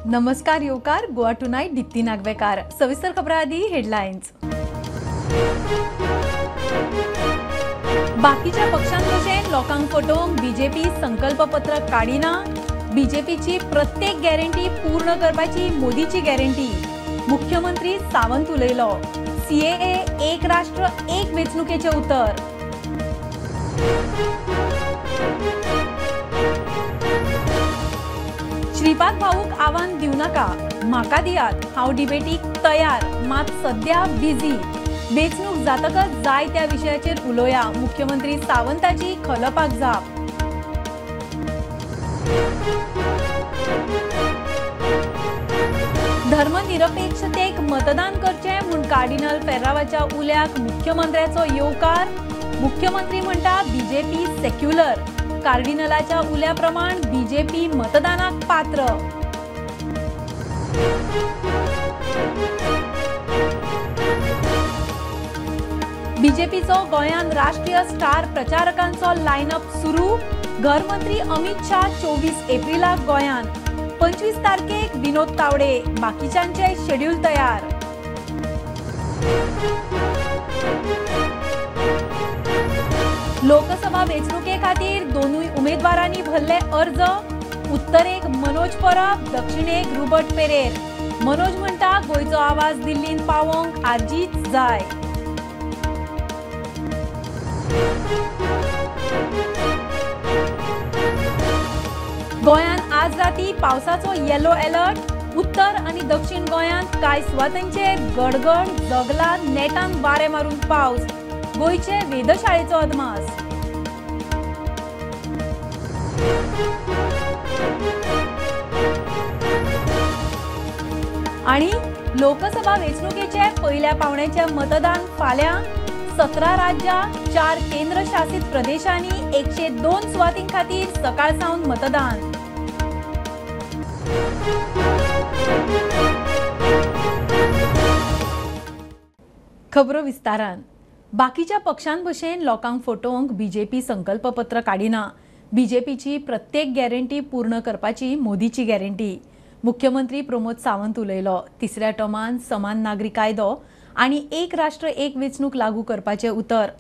नमस्कार येवकार गोवा टुनायट दीप्ती नागवेकार। सविस्तर खबरां आदी हेडलायन्स। बाकीच्या पक्षां भशेन लोकांक फटोवंक बीजेपी संकल्पपत्र काडिना। बीजेपीची प्रत्येक गॅरंटी पूर्ण करपाची मोदीची गॅरंटी। मुख्यमंत्री सावंत उलयलो। सीएए एक राष्ट्र एक वेंचणुकेचें उतर। श्रीपाद भाऊक आव्हान दिवं नाका, म्हाका दियात, हांव डिबेटीक तयार, मात सद्या बिझी। वेंचणूक जातकच जाय त्या विशयाचेर उलोवया, मुख्यमंत्री सावंताची खलपाक जाप। धर्मनिरपेक्षतेक मतदान करचें म्हूण कार्डिनल फेर्रावाच्या उल्याक मुख्यमंत्र्याचो येवकार। मुख्यमंत्री म्हणटा बीजेपी सेक्युलर। कार्डिनलाच्या उल्या प्रमाण बीजेपी मतदानाक पात्र। बीजेपीचो गोंयांत राष्ट्रीय स्टार प्रचारकांचो लायनअप सुरू। घरमंत्री अमित शाह 24 एप्रिलाक गोंयांत, 25 तारखेक विनोद तावडे, बाकीच्यांचे शेड्यूल तयार। लोकसभा वेंचणुके खातीर दोनूय उमेदवारांनी भरले अर्ज। उत्तरेक मनोज परब, दक्षिणेक रुबर्ट पेरेर। मनोज म्हणटा गोंयचो आवाज दिल्लींत पावोवंक आर्जीच जाय। गोंयांत आज राती पावसाचो येलो अलर्ट। उत्तर आनी दक्षिण गोंयांत कांय सुवातांचेर गडगड, जगला, नेटान वारें मारून पावस। गोंयचे वेधशाळेचो अदमास। आनी लोकसभा वेंचणुकेचे पयल्या पावण्याचे मतदान फाल्यां। 17 राज्यां, 4 केंद्रशासित प्रदेशांनी 102 सुवातीं खातीर सकाळ सावन मतदान। खबरो विस्तारान। बाकीच्या पक्षां भशेन लोकांक फटोवंक बीजेपी संकल्पपत्र काडिना। बीजेपीची प्रत्येक गॅरंटी पूर्ण करपाची मोदीची गॅरंटी। मुख्यमंत्री प्रमोद सावंत उलयलो। तिसऱ्या टर्मान समान नागरी कायदो आनी एक राष्ट्र एक वेंचणूक लागू करपाचें उतर।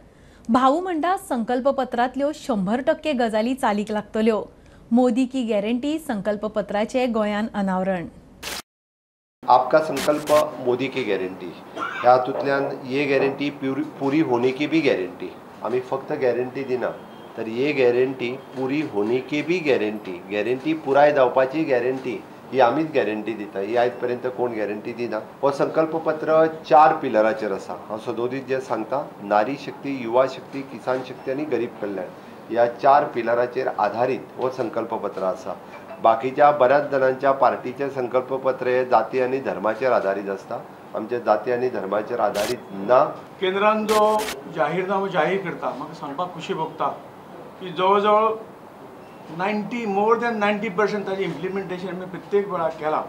भाऊ म्हणटा संकल्पपत्रांतल्यो 100% गजाली चालीक लागतल्यो। मोदी की गॅरंटी संकल्पपत्राचें गोंयांत अनावरण। आपका संकल्प मोदी की गॅरंटी, ह्या हातूंतल्यान ये गॅरंटी पुरी होने की भी गॅरंटी। आमी फक्त गॅरंटी दिना तर ये गॅरंटी पुरी होने की भी गॅरंटी, गॅरंटी पुराय जावपाची गॅरंटी ही आमीच गॅरंटी दिता। ही आयज पर्यंत कोण गॅरंटी दिना। हो संकल्पपत्र 4 पिलराचेर आसा। हांव सदोदीत जें सांगता, नारी शक्ती, युवा शक्ती, किसान शक्ती आनी गरीब कल्याण ह्या 4 पिलराचेर आधारीत हो संकल्पपत्र आसा। बाकीच्या बऱ्याच जाणांच्या पार्टीचें संकल्पपत्र हे जाती आनी धर्माचेर आधारीत आसता। आमचे जाती आनी धर्माचेर आधारीत ना। केंद्रान जो जाहीरनामो जाहीर करता, म्हाका सांगपाक खुशी भोगता की जवळ जवळ 90 मोर दॅन 90% ताजें इम्प्लिमेंटेशन आमी प्रत्येक वेळार केलां।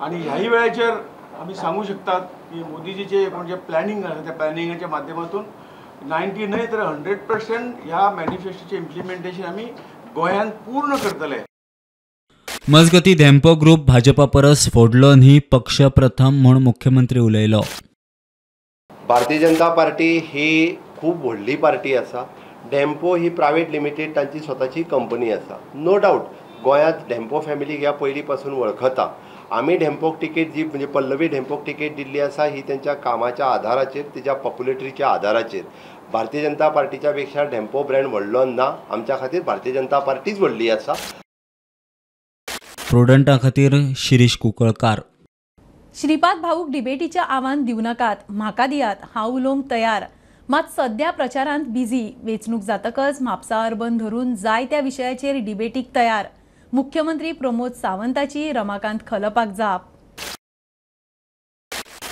आनी ह्याय वेळाचेर आमी सांगू शकतात की मोदीजीचें म्हणजे प्लॅनिंग आसा, त्या प्लॅनिंगाच्या माध्यमातून 90 न्हय तर 100% ह्या मॅनिफेस्टोचें इम्प्लिमेंटेशन आमी गोंयांत पूर्ण करतले। मजगती धेंपो ग्रुप भाजपा परस फोडलो न्ही, पक्ष प्रथम म्हूण मुख्यमंत्री उलयलो। भारतीय जनता पार्टी ही खूब व्हडली पार्टी आसा। धेंपो ही प्रायवेट लिमिटेड तांची स्वताची कंपनी आसा। नो डावट गोंयांत धेंपो फॅमिलीक ह्या पयलीं पासून वळखता। आमी धेंपोक तिकेट जी म्हणजे पल्लवी धेंपोक तिकेट दिल्ली आसा ही तेंच्या कामाच्या आधाराचेर, तेच्या पॉप्युलरिटीच्या आधाराचेर। भारतीय जनता पार्टीच्या पेक्षा धेंपो ब्रँड व्हडलो ना। आमच्या खातीर भारतीय जनता पार्टीच व्हडली आसा। प्रुडंटा खातीर शिरीष कुंकळकार। श्रीपाद भाऊक डिबेटीचें आव्हान दिवं नाकात, म्हाका दियात, हांव उलोवंक तयार, मात सद्या प्रचारांत बिझी। वेंचणूक जातकच म्हापसा अर्बन धरून जाय त्या विशयाचेर डिबेटीक तयार। मुख्यमंत्री प्रमोद सावंताची रमाकांत खलपाक जाप।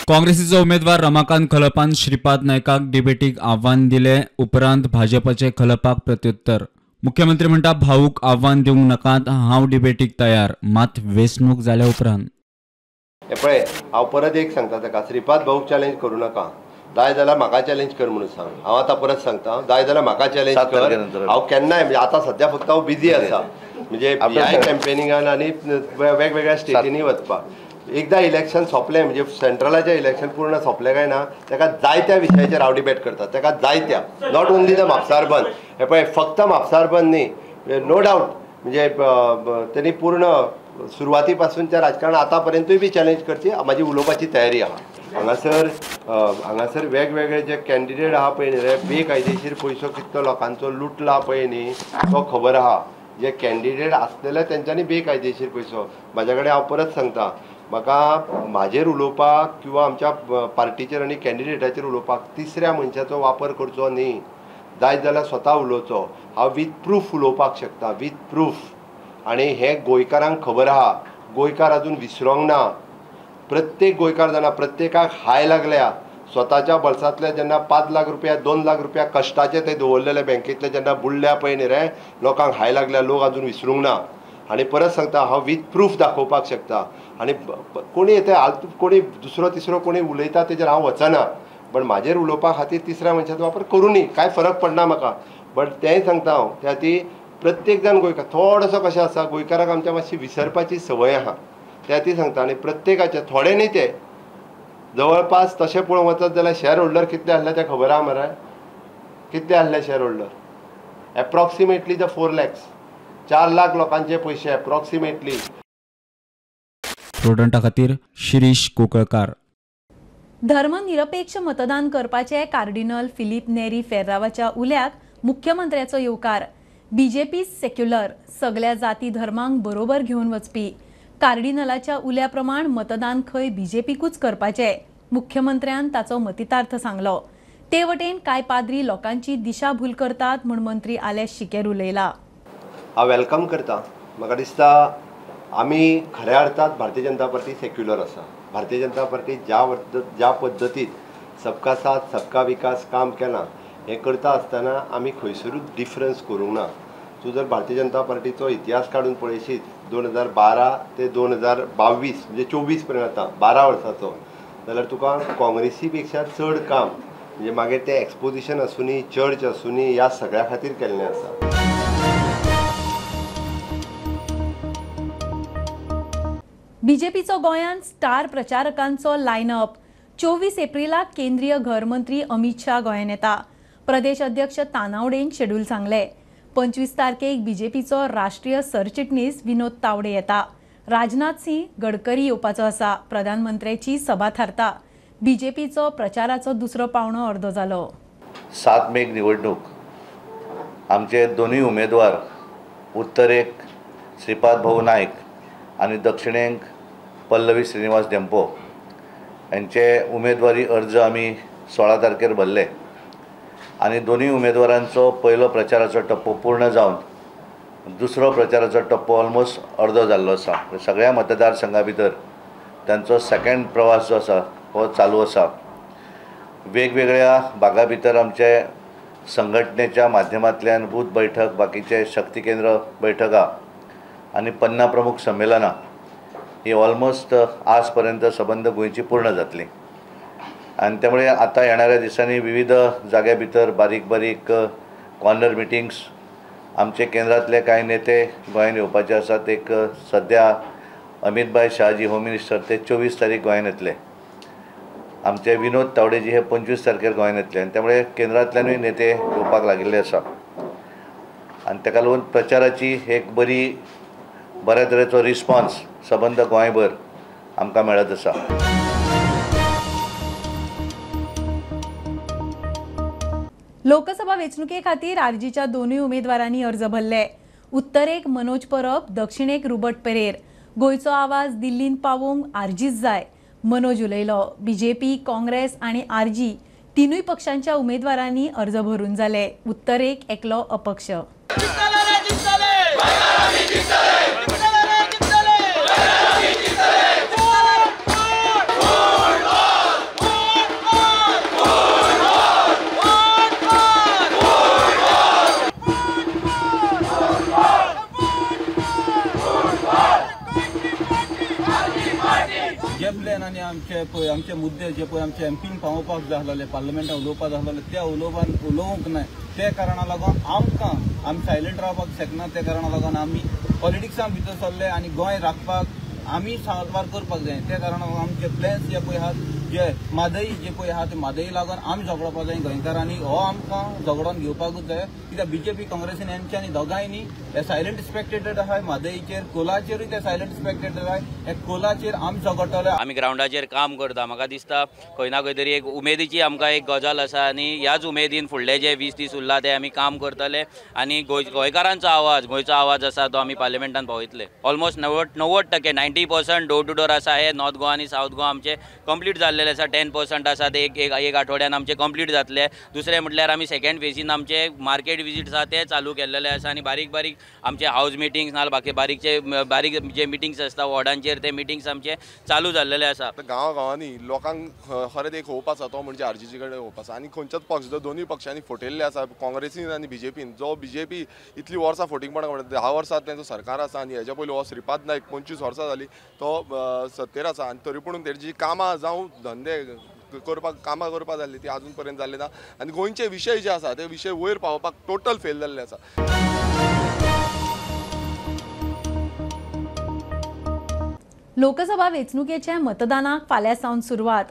काँग्रेसीचो उमेदवार रमाकांत खलपान श्रीपाद नायकाक डिबेटीक आव्हान दिले उपरांत भाजपाचे खलपाक प्रत्युत्तर। मुख्यमंत्री म्हणटा भाऊक आव्हान दिवंक नाकात, हांव डिबेटीक तयार, मात वेंचणूक जाल्या उपरांत। हे पळय, हांव परत एक सांगता ताका, श्रीपाद भाऊक चॅलेंज करूं नाका। जाय जाल्यार म्हाका चॅलेंज कर म्हणून सांग. हांव आतां परत सांगता, जाय जाल्यार म्हाका चॅलेंज कर. हांव केन्नाय म्हणजे आतां सद्या फक्त हांव बिजी आसा, म्हणजे ह्या कॅम्पेनिंगान आनी वेगवेगळ्या स्टेटींनी वचपाक. एकदां इलेक्शन सोंपलें म्हणजे सेंट्रलाचें इलेक्शन पूर्ण सोंपलें काय ना ताका जायत्या विशयाचेर हांव डिबेट करता. ताका जायत्या, not only the Mapusa urban, हे पळय फक्त म्हापसा अर्बन न्ही, नो डावट म्हणजे तेणी पूर्ण सुरवाती पासूनच्या राजकारण आतां पर्यंतूय बी चॅलेंज करची म्हाजी उलोवपाची तयारी आहा. हांगासर हांगासर वेगवेगळे जे कॅन्डिडेट आहा पळय न्ही रे, बेकायदेशीर पयसो कितलो लोकांचो लुटला पळय न्ही तो खबर आहा. जे कॅन्डिडेट आसलेले तेंच्यांनी बेकायदेशीर पयसो, म्हाज्या कडेन हांव परत सांगता, म्हाका म्हाजेर उलोवपाक किंवा आमच्या पार्टीचेर आनी कॅन्डिडेटाचेर उलोवपाक तिसऱ्या मनशाचो वापर करचो न्ही. जाय जाल्यार स्वता उलोवचो. हांव वीथ प्रूफ उलोवपाक शकता, वीथ प्रूफ. आनी हें गोंयकारांक खबर आहा. गोंयकार अजून विसरोंक ना. प्रत्येक गोंयकार जाणा, प्रत्येकाक हाय लागल्या. स्वताच्या बल्सांतले जेन्ना 5 लाख रुपया 2 लाख रुपया कश्टाचे ते दवरलेले बँकेंतले जेन्ना बुडल्या पळय न्ही रे, लोकांक हाय लागल्या. लोक अजून विसरूंक ना. आनी परत सांगता, हांव वीथ प्रूफ दाखोवपाक शकता. आनी कोणी येता कोणी दुसरो तिसरो कोणी उलयता तेजेर हांव वचना, पण म्हाजेर उलोवपा खातीर तिसऱ्या मनशाचो वापर करूं न्ही, कांय फरक पडना म्हाका. बट तेंय सांगता हांव, त्या खातीर प्रत्येक जाण गोंयकार थोडोसो कशें आसा, गोंयकाराक आमच्या मातशी विसरपाची संवय आहा, त्या खातीर सांगता. आनी प्रत्येकाचे थोडे न्ही ते जवळपास तशें पळोवंक वचत जाल्यार शेअर होल्डर कितले आसले ते खबर आहा मरे, कितले आसले share holder? Approximately the 4 lakhs, 4 lakh लोकांचे पयशे एप्रॉक्सिमेटली. प्रोडंटा खातीर शिरीष कोकळकार. धर्मनिरपेक्ष मतदान करपाचे कार्डिनल फिलीप नेरी फेर्रावाच्या उल्याक मुख्यमंत्र्याचो येवकार. बीजेपी सेक्युलर, सगळ्या जाती धर्मांक बरोबर घेवन वचपी. कार्डिनलाच्या उल्या प्रमाण मतदान खंय बीजेपीकूच करपाचे, मुख्यमंत्र्यान ताचो मतितार्थ सांगलो. ते वटेन कांय पाद्री लोकांची दिशाभूल करतात म्हूण मंत्री आलेश शिकेर उलयला. हांव welcome करता. म्हाका दिसता आमी खऱ्या अर्थात भारतीय जनता पार्टी सेक्युलर आसा. भारतीय जनता पार्टी ज्या पद्दतीन सबका साथ सबका विकास काम केलां हें करता आसतना आमी खंयसरूच डिफरन्स करूंक ना. तूं जर भारतीय जनता पार्टीचो इतिहास काडून पळयशीत 2012 ते 2022 म्हणजे 24 पर्यंत आतां 12 वर्सांचो, जाल्यार तुका काँग्रेसी पेक्षा चड काम म्हणजे मागीर तें एक्सपोजिशन आसूनी, चर्च आसूनी, ह्या सगळ्या खातीर केल्लें आसा. बीजेपीचो गोंयांत स्टार प्रचारकांचो लायनअप. 24 एप्रिलाक केंद्रीय घरमंत्री अमित शाह गोंयांत येता. प्रदेश अध्यक्ष तानावडेन शेड्यूल सांगले. 25 तारखेक बीजेपीचो राष्ट्रीय सरचिटणीस विनोद तावडे येता. राजनाथ सिंह गडकरी येवपाचो आसा. प्रधानमंत्र्याची सभा थारता. बीजेपीचो प्रचाराचो दुसरो पावणो अर्दो जालो. 7 मेक निवडणूक, आमचे दोनूय उमेदवार उत्तरेक श्रीपाद भाऊ नायक आनी दक्षिणेक पल्लवी श्रीनिवास धेंपो यांचे उमेदवारी अर्ज आमी 16 तारखेर भरले आनी दोनूय उमेदवारांचो पयलो प्रचाराचो टप्पो पूर्ण जावन दुसरो प्रचाराचो टप्पो ऑलमोस्ट अर्दो जाल्लो आसा. सगळ्या मतदारसंघा भितर तांचो सेकंड प्रवास जो आसा हो चालू आसा. वेगवेगळ्या भागा भितर आमचे संघटनेच्या माध्यमांतल्यान बूथ बैठक, बाकीचे शक्ती केंद्र बैठकां आनी पन्ना प्रमुख संमेलनां ही ऑलमोस्ट आज पर्यंत सबंद गोंयची पूर्ण जातली. आनी त्यामुळे आतां येणाऱ्या दिसांनी विविध जाग्या भितर बारीक बारीक कॉर्नर मिटिंग्स, आमचे केंद्रांतले कांय नेते गोंयांत येवपाचे आसात. एक सद्या अमितभाई शहाजी होम मिनिस्टर ते 24 तारीख गोंयांत येतले. आमचे विनोद तावडेजी हे 25 तारखेर गोंयांत येतले आनी त्यामुळे केंद्रांतल्यानूय नेते येवपाक लागिल्ले आसा. आनी ताका लागून प्रचाराची एक बरी बऱ्या तरेचो रिस्पॉन्स सबंद गोंयभर आमकां मेळत आसा. लोकसभा वेंचणुके खातीर आरजीच्या दोनूय उमेदवारांनी अर्ज भरले. उत्तरेक मनोज परब, दक्षिणेक रुबर्ट पेरेर. गोंयचो आवाज दिल्लींत पावोवंक आरजीच जाय, मनोज उलयलो. बीजेपी, काँग्रेस आनी आरजी तिनूय पक्षांच्या उमेदवारांनी अर्ज भरून जाले. उत्तरेक एकलो अपक्ष. जे प्लॅन आनी आमचे पळय आमचे मुद्दे जे पळय आमचे एमपीन पावोवपाक जाय आसलेले, पार्लमेंटान उलोवपाक जाय आसलेले, ते उलोवपान उलोवंक ना. ते कारणा लागून आमकां आमी सायलंट रावपाक शकना. ते कारणा लागून आमी पॉलिटिक्सां भितर सरले आनी गोंय राखपाक आमी साबार करपाक जाय. ते कारणा आमचे प्लॅन्स जे पळय आहात, जे म्हादई जे पळय आहा ते म्हादई लागून आमी झगडपाक जाय गोंयकारांनी. हो आमकां झगडोन घेवपाकूच जाय, कित्याक बीजेपी काँग्रेसीन हेंच्यांनी दोगांयनी हे सायलंट स्पेक्टेटर आहाय. म्हादईचेर कोलाचेरूय ते सायलंट स्पेक्टेटर आहाय. हे कोलाचेर आमी झगडटले. आमी ग्रावंडाचेर काम करता. म्हाका दिसता खंय ना खंय तरी एक उमेदीची आमकां एक गजाल आसा आनी ह्याच उमेदीन फुडले जे 20 दीस उरला ते आमी काम करतले आनी गोंयकारांचो आवाज, गोंयचो आवाज आसा तो आमी पार्लमेंटान पावयतले. ऑलमोस्ट 90% 90% डोर टू डोर आसा. हे नॉर्थ गोवा आनी सावथ गोवा आमचे कंप्लीट जाल्ले आसा. 10% आसा ते एक आठवड्यान आमचे कंप्लीट जातले. दुसरें म्हटल्यार आमी सेकंड फेजीन आमचे मार्केट विजीट्स आसा ते चालू केल्लेले आसा आनी बारीक बारीक आमचे हावज मिटिंग्स नाजाल्यार बाकी बारीक जे मिटिंग्स आसता वॉर्डांचेर ते मिटिंग्स आमचे चालू जाल्लेले आसा. गांवागांवांनी लोकांक खरेंच एक होप आसा, तो म्हणजे आरजीजी कडेन होप आसा आनी खंयच्याच पक्ष जो दोनूय पक्षांनी फटयल्ले आसा, काँग्रेसीन आनी बीजेपीन. जो बीजेपी इतली वर्सां फटींगपणां म्हणटा, 10 वर्सां तेंचो सरकार आसा आनी हेज्या पयलीं हो श्रीपाद नायक 25 वर्सां जाली तो सत्तेर आसा आनी तरी पूण तेजी कामां जावं धंदे करपाक कामां करपाक जाल्ली ती आजून पर्यंत जाल्ली ना आनी गोंयचे विशय जे आसा ते विशय वयर पावोवपाक टोटल फेल जाल्ले आसा. लोकसभा वेंचणुकेच्या मतदानाक फाल्यां सावन सुरवात.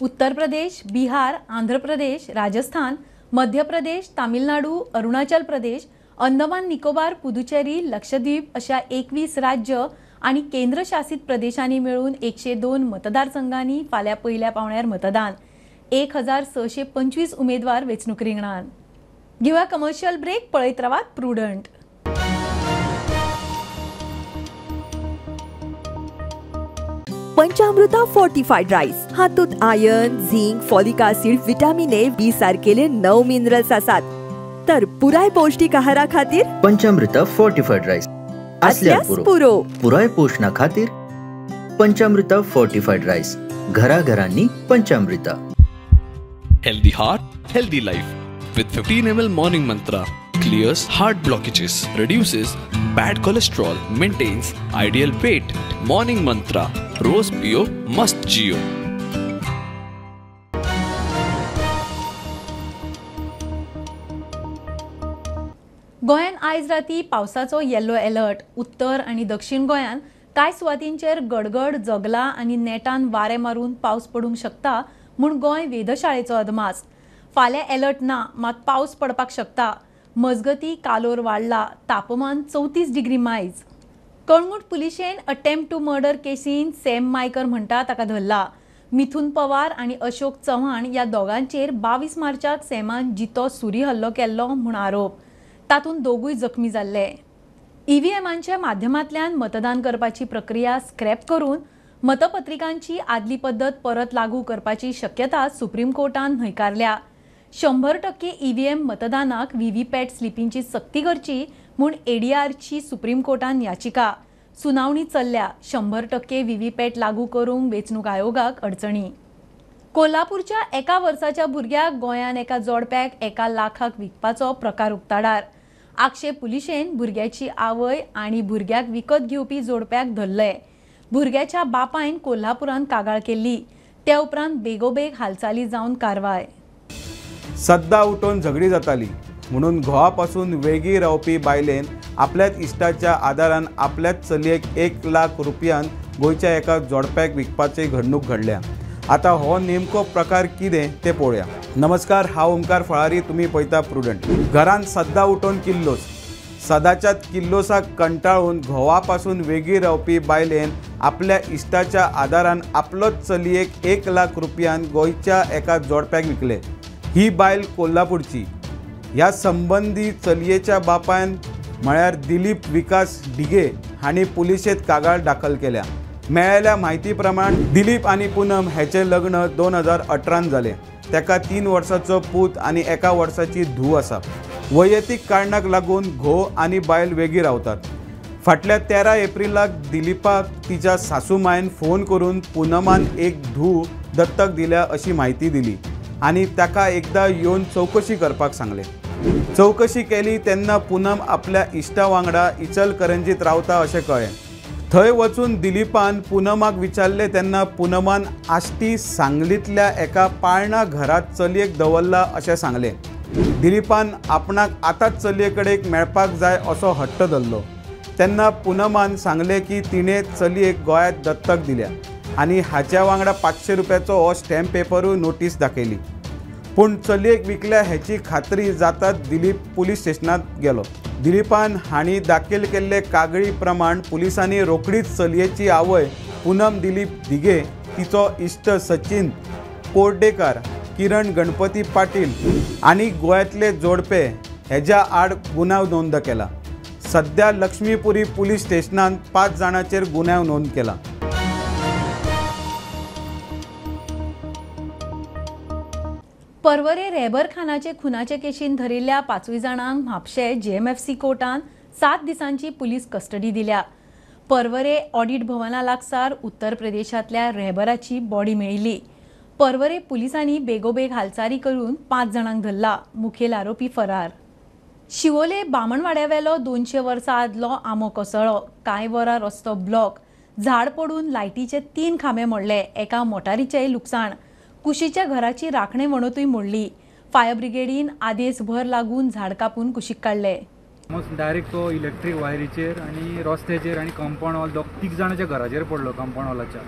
उत्तर प्रदेश, बिहार, आंध्र प्रदेश, राजस्थान, मध्य प्रदेश, तामिळनाडू, अरुणाचल प्रदेश, अंदमान निकोबार, पुदुचेरी, लक्षद्वीप अशा 21 राज्य आनी केंद्रशासित प्रदेशांनी मेळून 102 मतदारसंघांनी फाल्यां पयल्या पावंड्यार मतदान. 1625 उमेदवार वेंचणूक रिंगणान. घेवया कमर्शियल ब्रेक. पळयत रावात प्रुडंट. पंचामृता फोर्टिफाईड राईस हातूंत iron, zinc, folic acid, vitamin A, B सारकेले 9 मिनरल्स आसात. तर पुराय पौष्टिक आहारा खातीर पंचामृता फोर्टिफाईड राईस असल्यार पुरो. पुराय पोषणा खातीर पंचामृता फोर्टिफाईड राईस. घराघरांनी Panchamrita. Healthy heart, healthy life with 15 ml Morning Mantra clears heart blockages, reduces bad cholesterol, maintains ideal weight. Morning Mantra, रोज पियो मस्त जियो. गोंयांत आयज राती पावसाचो येलो अलर्ट. उत्तर आनी दक्षिण गोंयांत कांय सुवातींचेर गडगड, जगला आनी नेटान वारें मारून पावस पडूंक शकता म्हूण गोंय वेधशाळेचो अदमास. फाल्यां अलर्ट ना, मात पावस पडपाक शकता. मजगती कालोर वाडला, तापमान 34 डिग्री मायज. कळंगूट पुलिशेन अटेम्प्ट टू मर्डर केसीन सॅम मायकर म्हणटा ताका धरला. मिथुन पवार आनी अशोक चव्हाण ह्या दोगांचेर 22 मार्चाक सॅमान जितो सुरी हल्लो केल्लो म्हूण आरोप. तातूंत दोगूय जखमी जाल्ले. ईव्हीएमांच्या माध्यमांतल्यान मतदान करपाची प्रक्रिया स्क्रॅप करून मतपत्रिकांची आदली पद्दत परत लागू करपाची शक्यता सुप्रीम कोर्टान न्हयकारल्या. 100% ईव्हीएम मतदानाक व्हीव्हीपॅट स्लिपींची सक्ती करची म्हूण एडीआरची सुप्रीम कोर्टान याचिका. सुनावणी चल्ल्या. 100% व्हीव्हीपॅट लागू करूंक वेंचणूक आयोगाक अडचणी. कोल्हापूरच्या एका वर्साच्या भुरग्याक गोंयान एका जोडप्याक 1 लाखाक विकपाचो प्रकार उक्ताडार. आक्षे पुलिशेन भुरग्याची आवय आनी भुरग्याक विकत घेवपी जोडप्याक धरले. भुरग्याच्या बापायन कोल्हापुरान कागाळ केल्ली. त्या उपरांत बेगोबेग हालचाली जावन कारवाय. सद्दां उठोवन झगडी जाताली म्हणून घोवापासून वेगळी रावपी बायलेन आपल्याच इश्टाच्या आदारान आपल्याच चलयेक 1 लाख रुपयान गोंयच्या एका जोडप्याक विकपाची घडणूक घडल्या. आतां हो नेमको प्रकार कितें तें पळोवया. नमस्कार, हांव ओमकार फळारी, तुमी पळयता प्रुडंट. घरान सद्दां उठोवन किल्लोस, सदाच्याच किल्लोसाक कंटाळून घोवापासून वेगळी रावपी बायलेन आपल्या इश्टाच्या आदारान आपलोच चलयेक 1 लाख रुपयान गोंयच्या एका जोडप्याक विकले. ही बायल कोल्हापूरची. ह्या संबंदी चलयेच्या बापायन म्हळ्यार दिलीप विकास ढिगे हांणी पुलिशेंत कागाळ दाखल केल्या. मेळ्ळेल्या म्हायती प्रमाण दिलीप आनी पूनम हेचें लग्न 2018 जालें. ताका 3 वर्सांचो पूत आनी 1 वर्साची धूव आसा. वैयक्तीक कारणाक लागून घोव आनी बायल वेगळी रावतात. फाटल्या 13 एप्रिलाक दिलीपाक तिच्या सासूमायन फोन करून पूनमान एक धूव दत्तक दिल्या अशी म्हायती दिली आनी ताका एकदा येवन चवकशी करपाक सांगलें. चवकशी केली तेन्ना पूनम आपल्या इश्टा वांगडा इचलकरंजीत रावता अशें कळ्ळें. थंय वचून दिलीपान पुनमाक विचारले तेन्ना पुनमान आष्टी सांगलींतल्या एका पाळणा घरांत चलयेक दवरला अशें सांगलें। दिलीपान आपणाक आतांच चलये कडेन मेळपाक जाय असो हट्ट धरलो तेन्ना पुनमान सांगलें की तिणें चलयेक गोंयांत दत्तक दिल्या आनी हाच्या वांगडा 500 रुपयाचो हो स्टॅम्प पेपरूय नोटीस दाखयली। पूण चलयेक विकल्या हेची खात्री जातात दिलीप पुलीस स्टेशनांत गेलो। दिलीपान हांणी दाखल केल्ले कागळी प्रमाण पुलिसांनी रोखडीच चलयेची आवय पुनम दिलीप दिघे, तिचो इश्ट सचिन कोर्डेकर, किरण गणपती पाटील आनी गोव्यांतले जोडपे हेज्या आड गुन्यांव नोंद केला। सध्या लक्ष्मीपुरी पुलीस स्टेशनांत 5 जाणांचेर गुन्यांव नोंद केला। पर्वरे रेबर खानाचे खुनाचे केशीन धरिल्ल्या 5 जाणांक म्हापशें जीएमएफसी कोर्टान 7 दिसांची पुलीस कस्टडी दिल्या। पर्वरे ऑडिट भवना लागसार उत्तर प्रदेशांतल्या रेबराची बॉडी मेळिल्ली। पर्वरे पुलिसांनी बेगोबेग हालचाली करून 5 जाणांक धरला। मुखेल आरोपी फरार। शिवोले बामणवाड्यावेलो 200 वर्सां आदलो आंबो कोसळ्ळो। कांय वरां रस्तो ब्लॉक। झाड पडून लायटीचे 3 खांबे मोडले। एका मोटारीचेंय लुकसाण। कुशीच्या घराची राखणे वणतूय मोडली। फायर ब्रिगेडीन आदेसभर लागून झाड कापून कुशीक काडले। डायरेक्ट तो इलेक्ट्रीक वायरीचेर आनी रस्त्याचेर आनी कंपाउंड वॉल 3 जाणांच्या घराचेर पडलो। कंपाउंड वॉलाच्या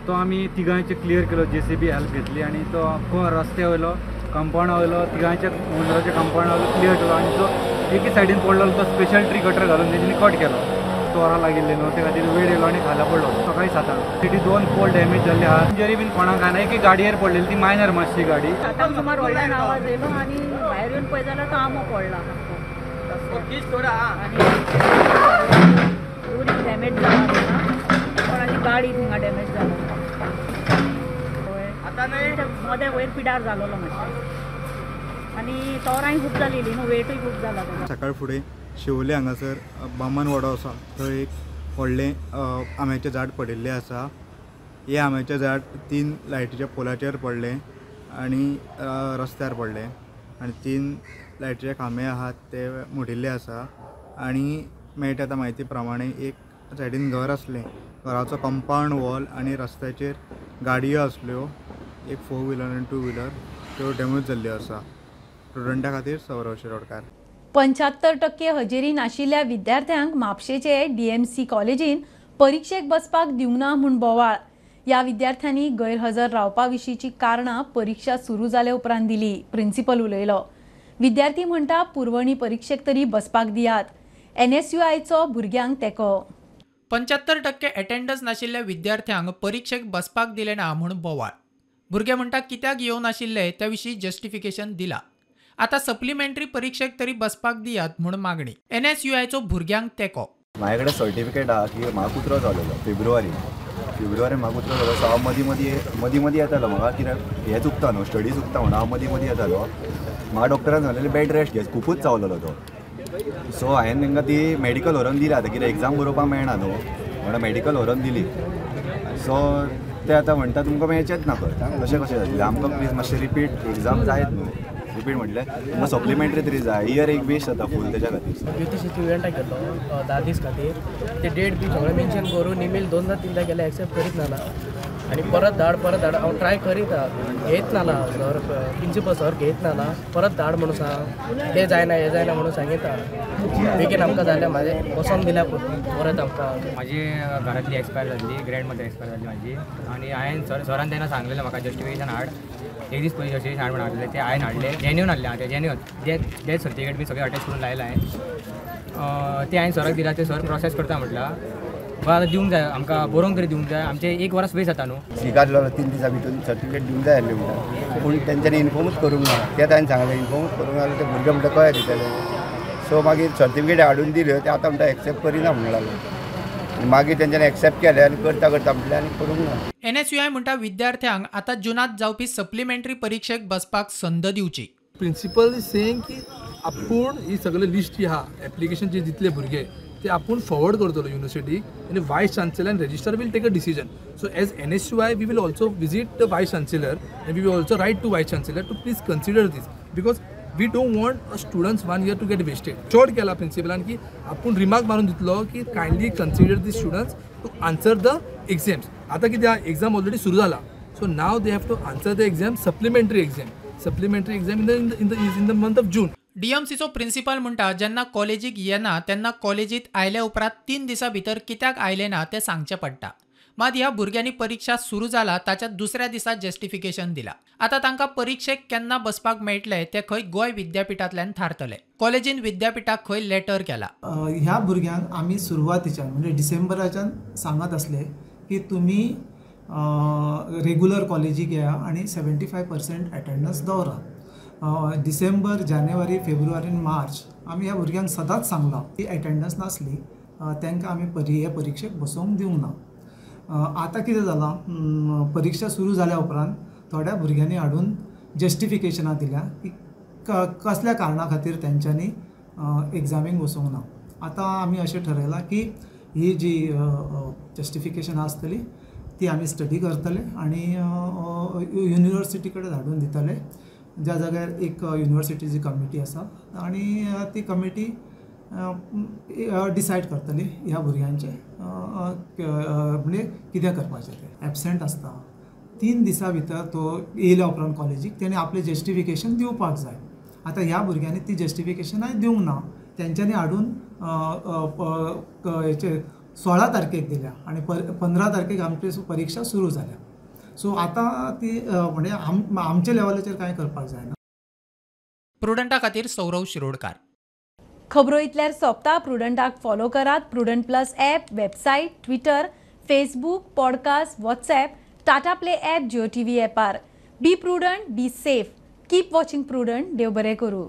तो आमी तिगांयचे क्लियर केलो। जेसीबी हेल्प घेतली आनी तो रस्त्या वयलो कंपाउंडा वयलो तिगांयच्या ओनराच्या कंपाउंडा वयलो क्लियर केलो आनी तो एके सायडीन पडलो तो स्पेशल ट्री कटर घालून तेंच्यांनी कट केलो। तोरां लागिल्ले न्हू ते खातीर वेळ येयलो आनी खाला पडलो। सकाळी 7 सिटी 2 पोल डॅमेज जाल्ले आहा। इंजरी बीन कोणाक कांय ना। एक गाडयेर पडलेली ती मायनर मातशी गाडी। 7 सुमार व्हडल्यान आवाज येयलो आनी भायर येवन पळय जाल्यार तो आंबो पडला आनी डॅमेज जाला, कोणाची गाडी थिंगा डॅमेज जाला। मदें वयर पिडार जालोलो मातशें आनी तोरांय खूब जालेली न्हू, वेटूय खूब जाला। सकाळ फुडें शिवोले हांगासर बामणवाडो आसा थंय एक व्हडलें आंब्याचें झाड पडिल्लें आसा। हें आंब्याचें झाड 3 लायटीच्या पोलाचेर पडलें आनी रस्त्यार पडलें आनी 3 लायटीचे खांबे आहात ते मोडिल्ले आसा। आनी मेळटा त्या म्हायती प्रमाणे एक सायडीन घर आसलें, घराचो कंपावंड वॉल आनी रस्त्याचेर गाडयो आसल्यो, एक 4 व्हिलर आनी 2 व्हिलर त्यो डॅमेज जाल्ल्यो आसा। स्टुडंटा खातीर सौरव शिरोडकार। 75% हजेरी नाशिल्ल्या विद्यार्थ्यांक म्हापशेचे डीएमसी कॉलेजीन परिक्षेक बसपाक दिवंक ना म्हूण बोवाळ। ह्या विद्यार्थ्यांनी गैरहजर रावपा विशींची कारणां परिक्षा सुरू जाले उपरांत दिली। प्रिन्सिपल उलयलो। विद्यार्थी म्हणटा पुरवणी परिक्षेक तरी बसपाक दियात। एनएसयूआयचो भुरग्यांक तेंको। 75% अटेंडन्स नाशिल्ल्या विद्यार्थ्यांक परिक्षेक बसपाक दिले ना म्हूण बोवाळ। भुरगे म्हणटा कित्याक येवं नाशिल्ले त्या विशीं जस्टिफिकेशन दिला। आतां सप्लिमेंटरी परिक्षेक तरी बसपाक दियात म्हूण मागणी। एनएसयूआयचो भुरग्यांक तेंको। म्हाजे कडेन सर्टिफिकेट आहा की म्हाका कुत्रो जालेलो फेब्रुवारी म्हाका कुत्रो जालो। सो हांव मदीं मदीं येतालो। म्हाका कित्याक हें चुकता न्हू, स्टडी चुकता म्हणून हांव मदीं मदीं येतालो। म्हाका डॉक्टरान सांगलेलें बेड रेस्ट घे, खुबूच चावलेलो तो। सो हांवें तांकां ती मेडिकल व्हरोन दिली। आतां कितें एग्जाम बरोवपाक मेळना न्हू म्हणून मेडिकल व्हरोन दिली। सो ते आतां म्हणटा तुमकां मेळचेंच ना खंय, तशें कशें जातलें आमकां? प्लीज मातशें रिपीट एग्जाम जायत न्हू, रिपीट म्हटल्यार तुमकां सप्लिमेंटरी तरी जाय। इयर एक वेस्ट जाता फूल तेच्या खातीर। ज्योतिषाच्या इव्हेंटाक गेल्लो 10 दीस खातीर, ते डेट बी सगळें मेन्शन करून इमेल 2दा 3दा केले, एक्सेप्ट करीत ना आनी परत धाड परत धाड। हांव ट्राय करीत घेत ना, सर प्रिंसिपल सर घेत ना, परत धाड म्हणून सांग, ते जायना हें जायना म्हणून सांगिता। बेगीन आमकां जालें म्हाजें बसोन दिल्या परत आमकां। म्हाजी घरांतली एक्सपायर जाल्ली, ग्रँड मदर एक्सपायर जाल्ली म्हाजी आनी हांवें सरान तेन्ना सांगलेलें म्हाका जस्टिफिकेशन हाड, एक दीस पयलीं जस्टिफिकेशन हाड म्हणून हाडलें, तें हांवें हाडलें, जेन्यून हाडलें। आं, तें जेन्यून डेथ सर्टिफिकेट बी सगळें अटॅच करून लायलां हांवें। तें हांवें सराक दिलां, तें सर प्रोसेस करता म्हटलां। बट आतां दिवंक जाय आमकां, बरोवंक तरी दिवंक जाय, आमचें 1 वरस वेस्ट जाता न्हू। स्विकारलो 3 दिसां भितर सर्टिफिकेट दिवंक जाय आसलें म्हणटा, पूण तेंच्यांनी इन्फॉर्मूच करूंक ना। तें ताणें सांगलें इन्फॉर्मूच करूंक ना जाल्यार ते भुरगे म्हणटा कळ्ळें दितले। सो मागीर सर्टिफिकेट हाडून दिल्यो, ते आतां म्हणटा एक्सेप्ट करिना म्हणून लागले। मागीर तेंच्यांनी एक्सेप्ट केलें आनी करता करता म्हटलें आनी करूंक ना। एनएसयूआय म्हणटा विद्यार्थ्यांक आतां जुनांत जावपी सप्लिमेंटरी परिक्षेक बसपाक संद दिवची। प्रिंसिपल is saying की आपूण ही सगळें लिस्ट जी आहा एप्लिकेशन जे दितले भुरगे ते आपूण फॉरवर्ड करतलो युनिवर्सिटीक आनी vice chancellor and registrar will take a decision. So as NSUI we will also visit the vice chancellor and we will also write to vice chancellor to please consider this because we don't want a students 1 year to get wasted. Short केला प्रिंसिपलान की आपूण remark मारून दितलो की kindly consider the students to answer the exams. आतां कितें आहा, exam already सुरू जाला, so now they have to answer the exam, supplementary exam, supplementary exam in the month of June. डीएमसीचो principal म्हणटा जेन्ना कॉलेजीक येना तेन्ना कॉलेजीत आयल्या उपरांत 3 दिसां भितर कित्याक आयले ना तें सांगचें पडटा. मात ह्या भुरग्यांनी परीक्षा सुरू जाला ताच्या दुसऱ्या दिसा जस्टिफिकेशन दिला. आतां तांकां परिक्षेक केन्ना बसपाक मेळटलें तें खंय गोंय विद्यापिठांतल्यान थारतलें. कॉलेजीन विद्यापिठाक खंय लेटर केला. ह्या भुरग्यांक आमी सुरवातीच्यान म्हणजे डिसेंबराच्यान सांगत आसले की तुमी रेगुलर कॉलेजीक येया आनी 75% एटेंडन्स दवरा. डिसेंबर, जानेवारी, फेब्रुवारी आनी मार्च आमी ह्या भुरग्यांक सदांच सांगलां की एटेंडन्स नासली तांकां आमी हे परिक्षेक बसोवंक दिवंक ना. आतां कितें जालां, परिक्षा सुरू जाल्या उपरांत थोड्या भुरग्यांनी हाडून जस्टिफिकेशनां दिल्या की कसल्या कारणा खातीर तेंच्यांनी एग्जामीक बसोवंक ना. आतां आमी अशें ठरयलां की ही जी जस्टिफिकेशनां आसतली ती आमी स्टडी करतले आनी युनिवर्सिटी कडेन धाडून दितले, ज्या जाग्यार एक युनिवर्सिटीची कमिटी आसा आनी ती कमिटी डिसायड करतली ह्या भुरग्यांचें म्हणजे कितें करपाचें तें. एबसेंट आसता 3 दिसां भितर तो येयल्या उपरांत कॉलेजीक तेणें आपलें जस्टिफिकेशन दिवपाक जाय. आतां ह्या भुरग्यांनी ती जस्टिफिकेशनाय दिवंक ना, तेंच्यांनी हाडून हेचे 16 तारखेक दिल्या आनी 15 तारखेक आमची परिक्षा सुरू जाल्या. सो आतां ती म्हणजे आमच्या लेवलाचेर कांय करपाक जायना. प्रुडंटा खातीर सौरव शिरोडकार. खबरो इतल्यार सोंपता. प्रुडंटाक फॉलो करात Prudent plus app, website, Twitter, Facebook, podcast, WhatsApp, Tata Play app, Jio TV ॲपार. Be prudent, be safe, keep watching Prudent. देव बरें करूं.